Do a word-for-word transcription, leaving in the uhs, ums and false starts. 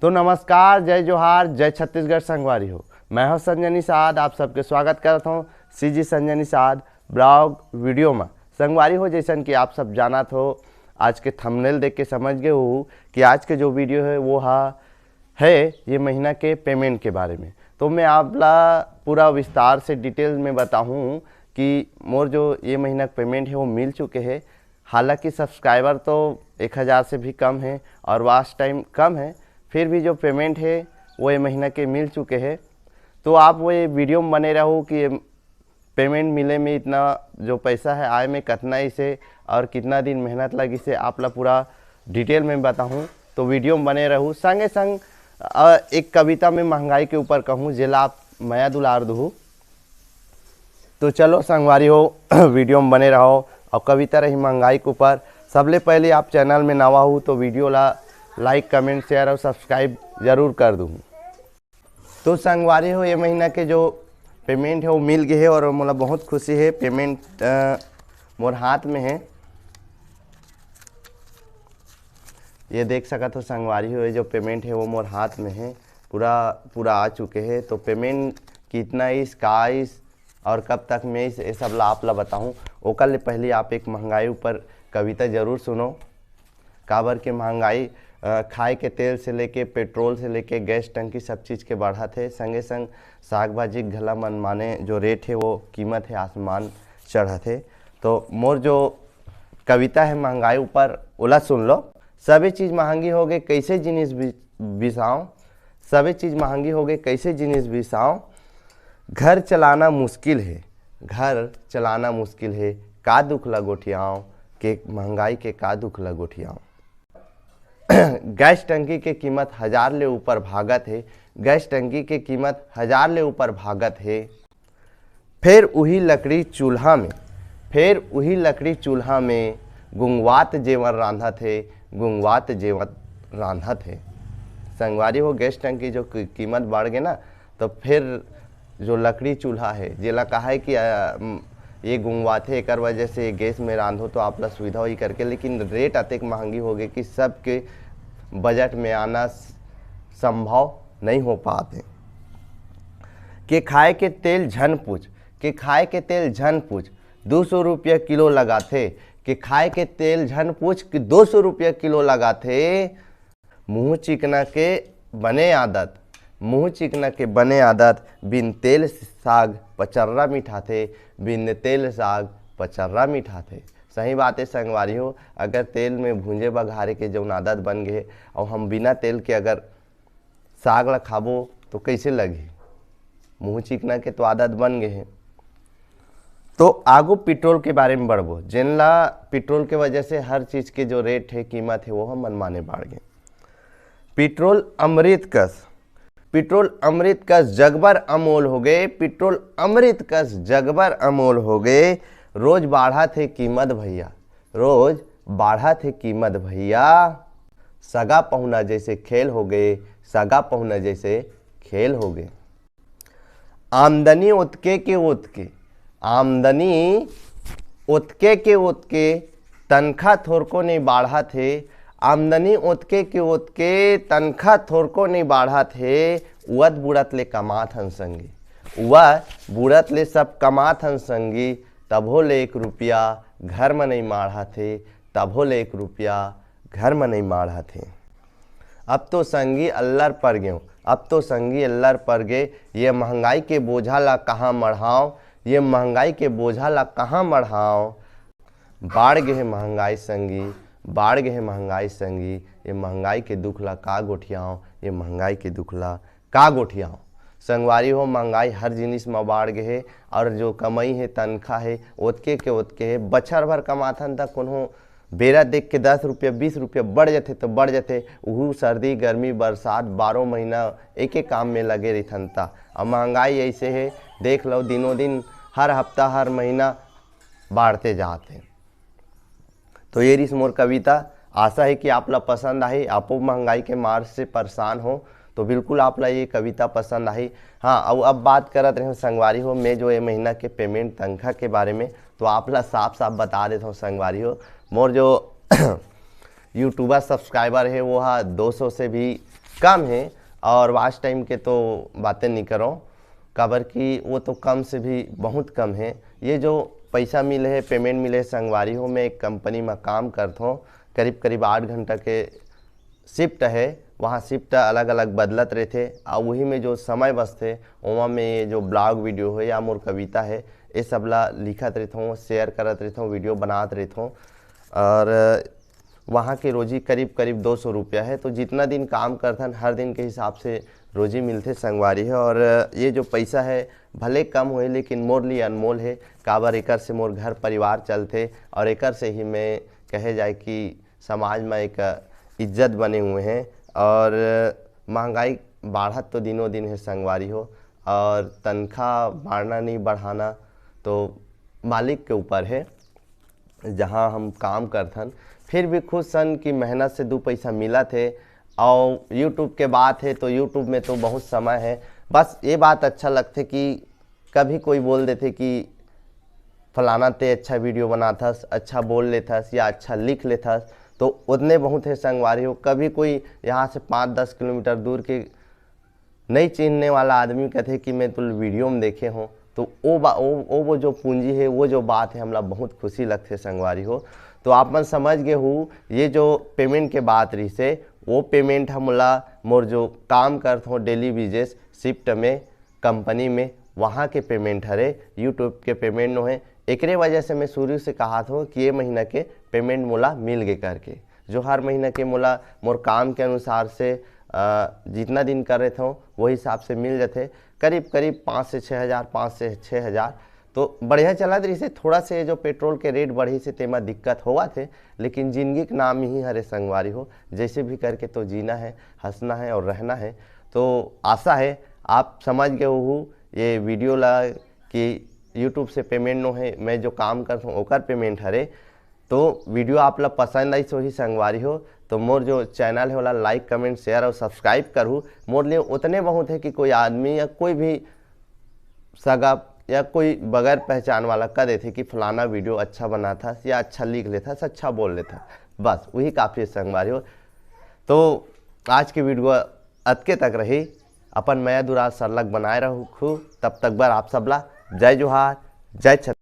तो नमस्कार, जय जोहार, जय छत्तीसगढ़ संगवारी हो। मैं हूं संजय निषाद, आप सबके स्वागत करत हूं CG Sanjay Nishad blog video में। संगवारी हो, जैसन कि आप सब जानत हो, आज के थंबनेल देख के समझ गए हो कि आज के जो वीडियो है वो हा है ये महीना के पेमेंट के बारे में। तो मैं आप ला पूरा विस्तार से डिटेल में बताऊं कि मोर जो ये महीना का पेमेंट है वो मिल चुके हैं। हालांकि सब्सक्राइबर तो एक हज़ार से भी कम है और वॉच टाइम कम है, फिर भी जो पेमेंट है वो ये महीना के मिल चुके हैं। तो आप वो ये वीडियो में बने रहो कि ये पेमेंट मिले में इतना जो पैसा है आए में कितना इसे और कितना दिन मेहनत लगी से आप ला पूरा डिटेल में बताहूँ। तो वीडियो में बने रहू। संगे संग अ, एक कविता में महंगाई के ऊपर कहूँ, जेला आप मया दुलार दुहू। तो चलो संगवारी हो, वीडियो में बने रहो। और कविता रही महंगाई के ऊपर। सबले पहले आप चैनल में नवा हो तो वीडियो ला लाइक, कमेंट, शेयर और सब्सक्राइब जरूर कर दूँ। तो संगवारी हो, ये महीना के जो पेमेंट है वो मिल गए है और मोला बहुत खुशी है। पेमेंट अ, मोर हाथ में है, ये देख सकत हो संगवारी हो, ये जो पेमेंट है वो मोर हाथ में है, पूरा पूरा आ चुके है। तो पेमेंट कितना इस, का इस और कब तक में इस, ये सब ला आप ला बताहूँ। ओकर ले पहले आप एक महंगाई ऊपर कविता जरूर सुनो। काबर के महंगाई अ, खाए के तेल से लेके, पेट्रोल से लेके, गैस टंकी, सब चीज़ के बढ़त है। संगे संग साग भाजी के घला मनमाने जो रेट है वो कीमत है आसमान चढ़त है। तो मोर जो कविता है महंगाई ऊपर, ओला सुन लो। सभी चीज़ महंगी हो गई, कैसे जिनिस बि-, बिसाओ। सभी चीज़ महंगी हो गई, कैसे जिनिस बिसाओ। घर चलाना मुश्किल है, घर चलाना मुश्किल है। का दुख ला गोठियाओ, के महंगाई के का दुख ला गोठियाओ। गैस टंकी के कीमत हज़ार ले ऊपर भागत है, गैस टंकी के कीमत हज़ार ले ऊपर भागत है। फेर उही लकड़ी चूल्हा में, फेर उही लकड़ी चूल्हा में गुंगवात जेवन रांधत हे, गुंगवात जेवन रांधत हे। संगवारी हो, गैस टंकी जो की-, कीमत बढ़ गे ना, तो फेर जो लकड़ी चूल्हा हे, जेला कहा है कि, अ, म, ये गुंगवाथे, एकर वजह से गैस में रांधो तो आप ला सुविधा होही करके, लेकिन रेट अतेक महंगी हो गए कि सबके बजट में आना स-, संभव नहीं हो पात हे। के खाए के तेल झन पूछ, के खाए के तेल झन पूछ, दो सौ रुपया किलो लगाथे। के खाए के तेल झन पूछ कि दो सौ रुपया किलो लगाथे। मुंह चिकना के बने आदत, मुंह चिकना के बने आदत, बिन तेल साग पचर्रा मिठाथे, बिन तेल साग पचर्रा मिठाथे। सही बात है संगवारी हो, अगर तेल में भूंजे बघारे के जौन आदत बन गए और हम बिना तेल के अगर साग ला खाबो तो कैसे लगही? मुंह चिकना के तो आदत बन गए है। तो आगू पेट्रोल के बारे में बढ़बो, जेन ला पेट्रोल के वजह से हर चीज के जो रेट है, कीमत है, वो ह मनमाने बाढ़ गए। पेट्रोल अमृत कस, पेट्रोल अमृत कस जगबर अमोल हो गए, पेट्रोल अमृत कस जगबर अमोल हो गए। रोज बाढ़त हे कीमत भैया, रोज बाढ़त हे कीमत भैया। सगा पहुना जैसे खेल हो गए, सगा पहुना जैसे खेल हो गए। आमदनी ओतके के ओतके, आमदनी ओतके के ओतके, तनखा थोरको नहीं बाढ़त हे। आमदनी ओतके के ओतके, तनखा थोरको नहीं बाढ़त हे। उवत बुड़त ले कमात हन संगी, उवत बुड़त ले सब कमात हन संगी, तभो ले एक रुपया घर म नहीं माढ़त हे, तभो ले एक रुपया घर म नहीं माढ़त हे। अब तो संगी अल्लर पर गेंव, अब तो संगी अल्लर पर गे, ये महंगाई के बोझा ला कहाँ मढ़ाव, ये महंगाई के बोझा ला कहाँ मढ़ाव। बाढ़ गे हे महंगाई संगी, बाढ़ गे हे महंगाई संगी, ये महंगाई के दुख ला का गोठियाव, ये महंगाई के दुख ला का गोठियाव। संगवारी हो, महंगाई हर जिनिस म बाढ़ गे हे, और जो कमाई हे, तनखा हे, ओतके के ओतके हे। बछर भर कमाथन त कोनो बेरा देख के दस रुपया, बीस रुपया बढ़ जथे तो बढ़ जथे। उहू सर्दी, गर्मी, बरसात, बारह महीना एके काम में लगे रहिथन त। अब महंगाई ऐसे हे, देख लो, दिनों दिन, हर हफ्ता, हर महीना बाढ़ते जात हे। तो ये रिस मोर कविता। आशा है कि आप ला पसंद आही। आपो महंगाई के मार से परेशान हो तो बिल्कुल आप ला ये कविता पसंद आही। हाँ, अउ अब बात करत रहे संगवारी हो, मैं जो ये महीना के पेमेंट, तनखा के बारे में, तो आप ला साफ साफ बता देता हूँ संगवारी हो, मोर जो यूट्यूबर सब्सक्राइबर है वो हा दो सौ से भी कम है। और वॉच टाइम के तो बातें नहीं करो, काबर कि वो तो कम से भी बहुत कम है। ये जो पैसा मिले है, पेमेंट मिले है संगवारी हो, मैं एक कंपनी में काम करत हूँ, करीब करीब आठ घंटा के शिफ्ट है, वहाँ शिफ्ट अलग अलग बदलत रहते। और वही में जो समय बचते, ओमा में ये जो ब्लॉग वीडियो है या मोर कविता है, ये सब ला लिखत रहता हूँ, शेयर करत रहता हूँ, वीडियो बनात रहता हूँ। और वहाँ के रोजी करीब करीब दो सौ रुपया है। तो जितना दिन काम करथन, हर दिन के हिसाब से रोजी मिलते संगवारी है। और ये जो पैसा है, भले कम होए, लेकिन मोर लिए अनमोल है, काबर एकर से मोर घर परिवार चलते और एकर से ही मैं, कहे जाए कि समाज में एक इज्जत बने हुए हैं। और महंगाई बाढ़त तो दिनों दिन है संगवारी हो, और तनख्वाह बाढ़ना नहीं बढ़ाना तो मालिक के ऊपर है, जहाँ हम काम करथन। फिर भी खुश हन कि मेहनत से दू पैसा मिलत है। और यूट्यूब के बात है तो यूट्यूब में तो बहुत समय है। बस ये बात अच्छा लगथे कि कभी कोई बोल देथे कि फलाना ते अच्छा वीडियो बनाथस, अच्छा बोल लेथस या अच्छा लिख लेथस, तो उतने बहुत है संगवारी हो। कभी कोई यहाँ से पाँच दस किलोमीटर दूर के नहीं चिन्हने वाला आदमी कथे कि मैं तुल वीडियो में देखे हो, तो वो बा-, वो, वो, वो जो पूंजी है, वो जो बात है, हमला बहुत खुशी लगथे संगवारी हो। तो आप मन समझ गए हो, ये जो पेमेंट के बात रही से, वो पेमेंट हमला मोर जो काम करत हो डेली बेसिस शिफ्ट में, कंपनी में, वहाँ के पेमेंट हरे, यूट्यूब के पेमेंट नो है। एकरे वजह से मैं शुरू से कहा था कि ये महीना के पेमेंट मोला मिल गए करके, जो हर महीना के मोला मोर काम के अनुसार से, अ, जितना दिन कर रहे थे, वो हिसाब से मिल जाते, करीब करीब पाँच से छः हज़ार, पाँच से छः हज़ार। तो बढ़िया चलत रहिसे। थोड़ा से जो पेट्रोल के रेट बढ़ी से तेमा दिक्कत होवत है, लेकिन जिंदगी के नाम ही हरे संगवारी हो, जैसे भी करके तो जीना है, हंसना है और रहना है। तो आशा है आप समझ गए हो ये वीडियो ला कि यूट्यूब से पेमेंट नो है, मैं जो काम करता हूँ ओकर पेमेंट हरे। तो वीडियो आप ला पसंद आई सो ही संगवारी हो, तो मोर जो चैनल है ओला लाइक, कमेंट, शेयर और सब्सक्राइब करू। मोर लिए उतने बहुत है कि कोई आदमी या कोई भी सगा या कोई बगैर पहचान वाला कह देथे कि फलाना वीडियो अच्छा बनाथस या अच्छा लिख लेथस, अच्छा बोल लेथस, बस वही काफ़ी है संगवारी हो। तो आज के वीडियो अतके तक रही। अपन मया दुरार सरलग बनाए रखू। तब तक बर आप सबला जय जोहार, जय छत्तीसगढ़।